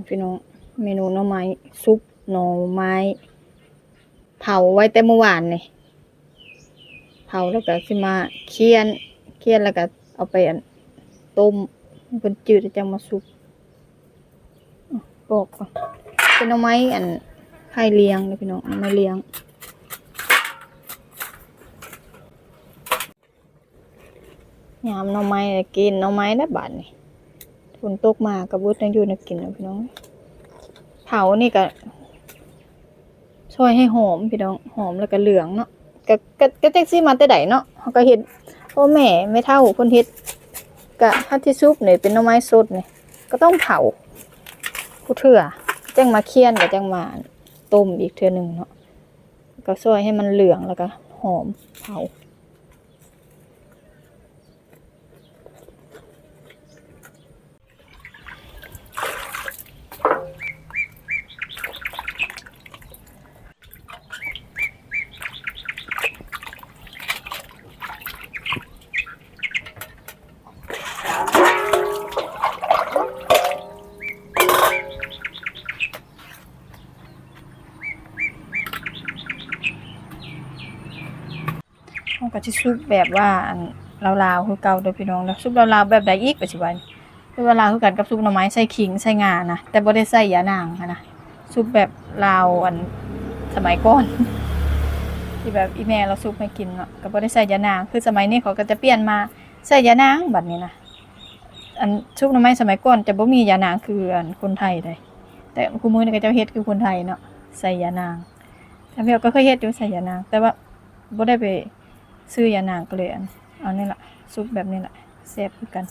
ພີ່ນ້ອງ ເມນູໜໍ່ໄມ້ ຊຸບໜໍ່ໄມ້ ເຜົາໄວ້ແຕ່ມື້ວານນີ້ ເຜົາແລ້ວກໍຊິມາຄຽນ ຄຽນແລ້ວກໍເອົາໄປ ອັນ ຕົ້ມໃຫ້ເພິ່ນຈືດ ແລ້ວຈັ່ງມາຊຸບ. ປອກກ່ອນ ເປັນໜໍ່ໄມ້ ອັນ ໄຂ່ລຽງເດີພີ່ນ້ອງ ໜໍ່ໄມ້ລຽງ. ຍາມໜໍ່ໄມ້ ແລ້ວກິນໜໍ່ໄມ້ແລ້ວບາດນີ້ ຝົນຕົກມາກໍບໍ່ໄດ້ຢູ່ແນວກິນແລ້ວພີ່ນ້ອງ. ເຜົານີ້ກໍຊ່ອຍໃຫ້ຫອມພີ່ນ້ອງ ຫອມແລ້ວກໍເຫຼືອງເນາະ ກໍ ກໍ ກໍຈັກຊິມາແຕ່ໃດເນາະ ເຮົາກໍເຮັດ ພໍ່ແມ່ແມ່ເຖົ້າເພິ່ນເຮັດ ກໍ ຖ້າຊິຊຸບນີ້ເປັນໜໍ່ໄມ້ສົດນີ້ ກໍຕ້ອງເຜົາ ຜູ້ເທື່ອຈັ່ງມາຄຽນ ກໍຈັ່ງມາຕົ້ມອີກເທື່ອໜຶ່ງເນາະ ກໍຊ່ອຍໃຫ້ມັນເຫຼືອງ ແລ້ວກໍຫອມ ເຜົາ. ເຮົາກໍຊິຊຸບແບບວ່າ ອັນ ລາວໆ ຄືເກົ່າເດີພີ່ນ້ອງເດີ. ຊຸບລາວໆ ແບບໃດອີກ ປະຈຸບັນ ຄືວ່າລາວຄືກັນກັບຊຸບໜໍ່ໄມ້ໃສ່ຂີງໃສ່ງານະ ແຕ່ບໍ່ໄດ້ໃສ່ຢານາງຫັ້ນນະ. ຊຸບແບບລາວ ອັນ ສະໄໝກ່ອນ ທີ່ແບບອີ່ແມ່ລາວຊຸບໃຫ້ກິນເນາະ ກໍບໍ່ໄດ້ໃສ່ຢານາງ. ຄືສະໄໝນີ້ເຂົາກໍຈະປ່ຽນມາໃສ່ຢານາງບັດນີ້ນະ. ອັນ ຊຸບໜໍ່ໄມ້ສະໄໝກ່ອນຈະບໍ່ມີຢານາງຄື ອັນ ຄົນໄທໃດ ແຕ່ຄູ່ມື້ນີ້ເຂົາເຈົ້າເຮັດຄືຄົນໄທເນາະ ໃສ່ຢານາງ. ແຕ່ແພວກໍເຄີຍເຮັດຢູ່ໃສ່ຢານາງ ແຕ່ວ່າບໍ່ໄດ້ໄປຊື້ຢານາງ ກໍເລີຍ ອັນ ເອົານີ້ລະ ຊຸບແບບນີ້ລະ ແຊບຄືກັນ.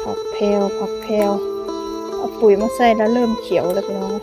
ຜັກແພວ ຜັກແພວ ເອົາປຸ໋ຍມາໃສ່ແລ້ວເລີ່ມຂຽວແລ້ວພີ່ນ້ອງ.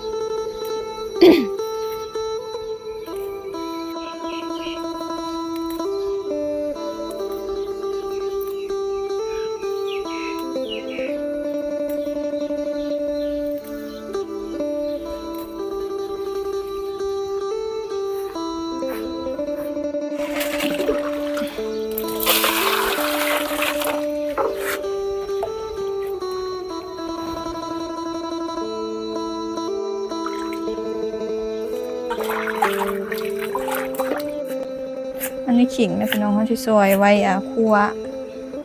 ອັນນີ້ຂີງນະພີ່ນ້ອງ ເຮົາຊິຊອຍໄວ້ ອ່າ ຂົ້ວ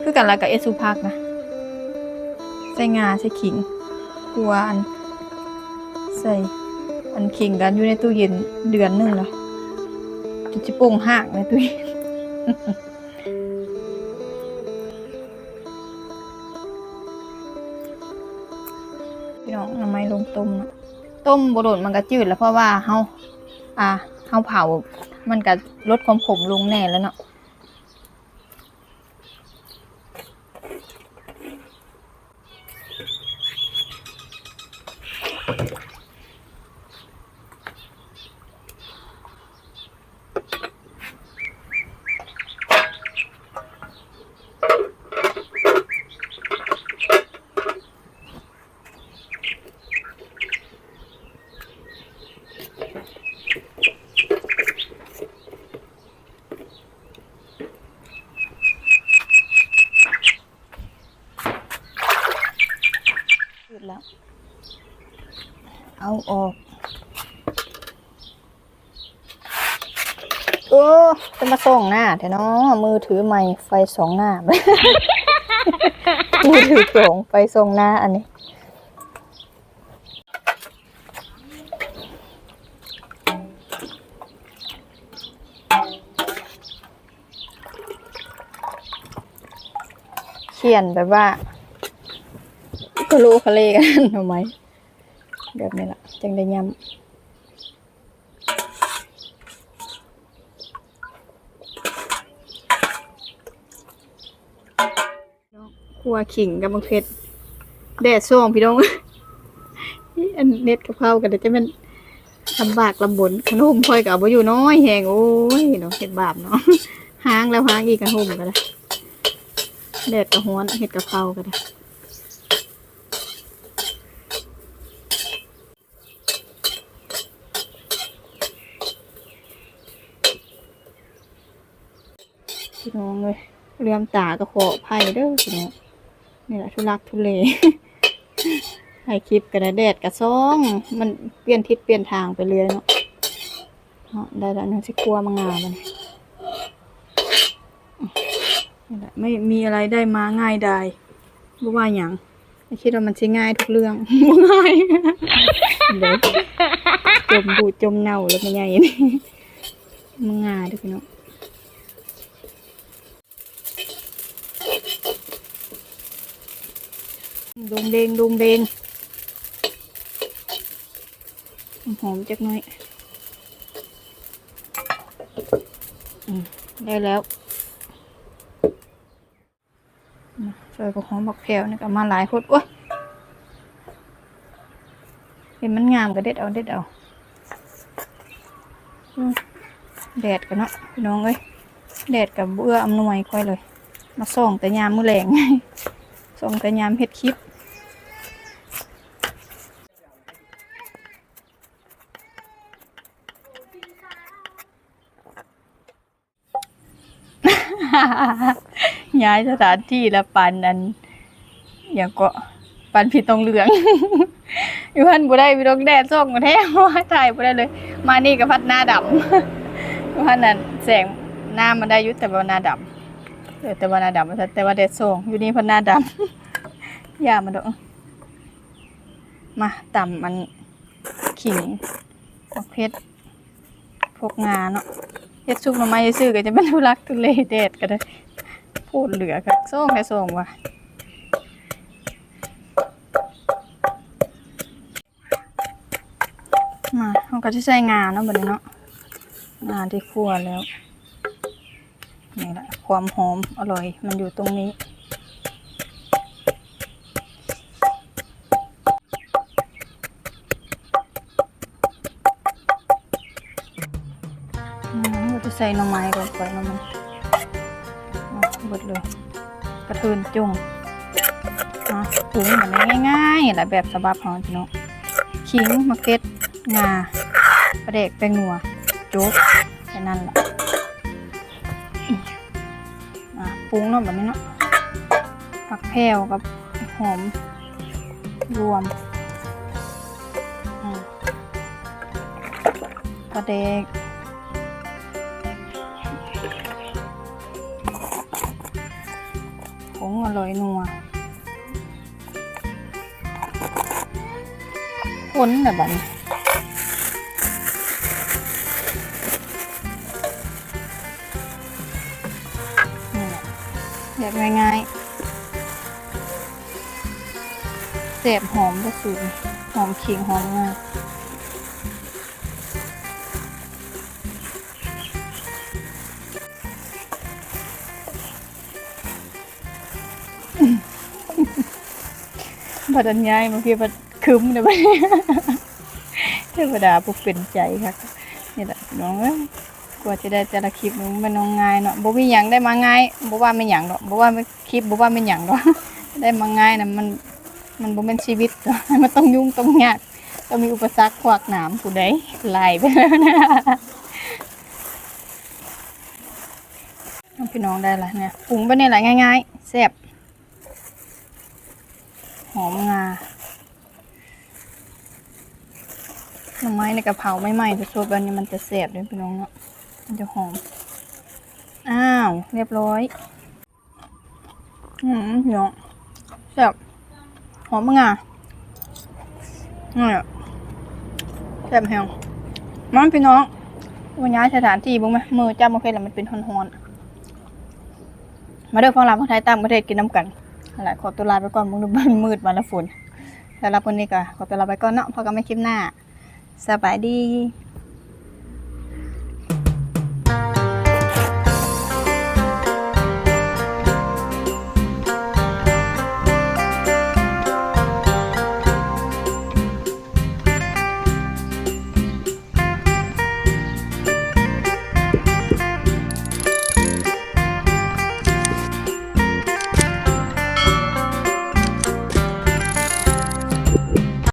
ຄືກັນລະກະເອັດຊຸບຜັກນະ ໃສ່ງາ ໃສ່ຂີງ ຂົ້ວ ອັນ ໃສ່ ອັນ ຂີງກັນຢູ່ໃນຕູ້ເຢັນເດືອນໜຶ່ງລະ ຈົນຊິປົ່ງຮາກໃນຕູ້ເຢັນ. ພີ່ນ້ອງ ເອົາໄມ້ລົງຕົ້ມເນາະ ຕົ້ມບໍ່ດົນມັນກໍຈືດແລ້ວ ເພາະວ່າເຮົາ ອ່າ ເຮົາເຜົາ ມັນກໍລົດຄວາມຂົມລົງແດ່ແລ້ວເນາະ. ຈືດແລ້ວ ເອົາອອກ. ໂອ້ ຈະມາສ່ອງໜ້າແທ້ເນາະ ມືຖືໄມ້ໄຟສ່ອງໜ້າ ມືຖືກອງໄຟສ່ອງໜ້າອັນນີ້. ຂຽນແບບວ່າ ຄະໂລຄະເລກັນ ເອົາໄມ້ແບບນີ້ລະ ຈັ່ງໄດ້ຫຍ້ຳ. ຂົ້ວຂີງກັບບັກເຜັດ ແດດສ່ອງພີ່ນ້ອງ. ອັນເດັດກະເພົາກໍໄດ້ ຈະແມ່ນລຳບາກລຳບົນ. ຄັນຮົ່ມຂ້ອຍກໍເອົາບໍ່ຢູ່ ນ້ອຍແຮງ. ໂອ້ຍເນາະ ເຮັດບາບເນາະ ຮ້າງແລ້ວຮ້າງອີກ ຄັນຮົ່ມກໍໄດ້. ແດດກໍຮ້ອນ ເຮັດກະເພົາກໍໄດ້. ພີ່ນ້ອງເອີຍ ເຫຼືອມຕາກໍຂໍອະໄພເດີພີ່ນ້ອງ. ນີ້ແຫຼະທຸລັກທຸເລ ຖ່າຍຄລິບກໍໄດ້ ແດດກໍສ່ອງ ມັນປ່ຽນທິດປ່ຽນທາງໄປເລື້ອຍເນາະ. ເນາະ ໄດ້ລະ ຍັງຊິຂົ້ວໝາກງາບັດນີ້. ນີ້ແຫຼະ ໄມ່ມີອະໄລໄດ້ມາງ່າຍດາຍ ບໍ່ວ່າຫຍັງ. ໄມ່ຄິດວ່າມັນຊິງ່າຍທຸກເລື່ອງ ບໍ່ງ່າຍເດ້. ຈົມບູດຈົມເນົ່າແລ້ວແມ່ໃຫຍ່ນີ້ ມັນງ່າຍເດ້ພີ່ນ້ອງ. ດົງເດັງ ດົງເດັງ ຫອມຈັກໜ້ອຍ. ອືມ ໄດ້ແລ້ວ. ມາ ຊອຍຜັກຫອມບັກແພ້ວນີ້ກໍມາຫຼາຍໂພດ. ໂອ້ຍ ເຫັນມັນງາມກໍເດັດເອົາ ເດັດເອົາ. ອືມ ແດດກໍເນາະພີ່ນ້ອງເອີຍ ແດດກໍບໍ່ເອື້ອອຳນວຍຂ້ອຍເລີຍ. ມາສ່ອງແຕ່ຍາມມື້ແລງ ສ່ອງແຕ່ຍາມເຮັດຄລິບ. ຍ້າຍສະຖານທີ່ລະ ປານອັນ ຫຍັງເກາະ ປານຜີຕົງເຫຼືອງ. ຢູ່ຫັ້ນບໍ່ໄດ້ພີ່ນ້ອງ ແດດສ່ອງແທ້ ຖ່າຍບໍ່ໄດ້ເລີຍ. ມານີ້ກໍພັດໜ້າດຳ ຢູ່ຫັ້ນນັ້ນແສງນ້ຳມັນໄດ້ຢູ່ ແຕ່ວ່າໜ້າດຳ. ເອີ ແຕ່ວ່າໜ້າດຳ ແຕ່ວ່າແດດສ່ອງ. ຢູ່ນີ້ພັດໜ້າດຳ ຢ່າມັນດອກ. ມາຕຳອັນ ຂີງ ບັກເຜັດ ພວກງາເນາະ. ເຮັດຊຸບໜໍ່ໄມ້ຊື່ໆ ກໍຈະແມ່ນທຸລັກທຸເລ ແດດກໍໄດ້ ໂພດເຫຼືອຄັກ ສ່ອງແທ້ສ່ອງວ່າ. ມາ ເຮົາກໍຈະໃສ່ງາເນາະ ບັດນີ້ເນາະ ງາທີ່ຂົ້ວແລ້ວ. ນີ້ແຫຼະ ຄວາມຫອມອະລ່ອຍມັນຢູ່ຕົງນີ້. ອືມ ກໍຈະໃສ່ໜໍ່ໄມ້ລົງໄປເນາະ ມັນ ອືມ ເບິດເລີຍ ກະເທີນຈົ່ງ. ອ່າ ປຸງແບບງ່າຍໆ ແຫຼະ ແບບສະບັບເຮົາເນາະ. ຂີງ ໝາກເຜັດ ງາ ປາແດກ ແປ້ງນົວ ຈົບ ແຄ່ນັ້ນລະ. ອ່າ ປຸງເນາະ ບາດນີ້ເນາະ ຜັກແພ້ວກັບຫອມລວມ ອ່າ ປາແດກ ຜົງອະລ່ອຍນົວ. ຄົນລະບາດນີ້ ນີ້ແຫຼະ ແບບງ່າຍໆ ແຊບ ຫອມເດ້ ສູດນີ້ ຫອມຂີງ ຫອມງາ. ບັດອັນຍາຍມາພີ້ ບັດຄຶ້ມເດ້ບັດນີ້ ເທວະດາຜູ້ເປັນໃຈຄັກ. ນີ້ແຫຼະພີ່ນ້ອງເອີຍ ກວ່າຈະໄດ້ແຕ່ລະຄລິບ ມັນບໍ່ແມ່ນວ່າງ່າຍເນາະ. ບໍ່ມີຫຍັງໄດ້ມາງ່າຍ ບໍ່ວ່າແມ່ນຫຍັງດອກ ບໍ່ວ່າແມ່ນຄລິບ ບໍ່ວ່າແມ່ນຫຍັງດອກ ໄດ້ມາງ່າຍນະ ມັນ ມັນບໍ່ແມ່ນຊີວິດ ມັນຕ້ອງຫຍຸ້ງຕ້ອງຍາກ ຕ້ອງມີອຸປະສັກຂວາງໜ້າ ຜູ້ໃດຫຼາຍໄປແລ້ວນະ. ພີ່ນ້ອງໄດ້ລະເນຍ ປຸງແບບນີ້ລະ ງ່າຍໆ ແຊບ ຫອມງາ. ໜໍ່ໄມ້ໃນກະເພົາໃໝ່ໆ ສົດໆ ແບບນີ້ມັນຈະແຊບເດ້ພີ່ນ້ອງເນາະ ມັນຈະຫອມ. ອ້າວ ຮຽບຮ້ອຍ. ອືມ ພີ່ນ້ອງ ແຊບ ຫອມງາ ນີ້ແຫຼະ ແຊບແຮງ. ມາພີ່ນ້ອງ ມາຍ້າຍສະຖານທີ່ເບິ່ງແມະ ມືຈັບໝາກເຜັດແລ້ວມັນເປັນຮ້ອນໆ. ມາເດີ ຝັ່ງລາວຝັ່ງໄທຕ່າງປະເທດ ກິນນຳກັນ. ຫັ້ນລະ ຂໍຕົວລາໄປກ່ອນ ມື້ນີ້ມັນມືດມາແລ້ວຝົນ. ສຳລັບມື້ນີ້ກໍຂໍຕົວລາໄປກ່ອນເນາະ ພົບກັນໃໝ່ຄລິບໜ້າ. ສະບາຍດີ.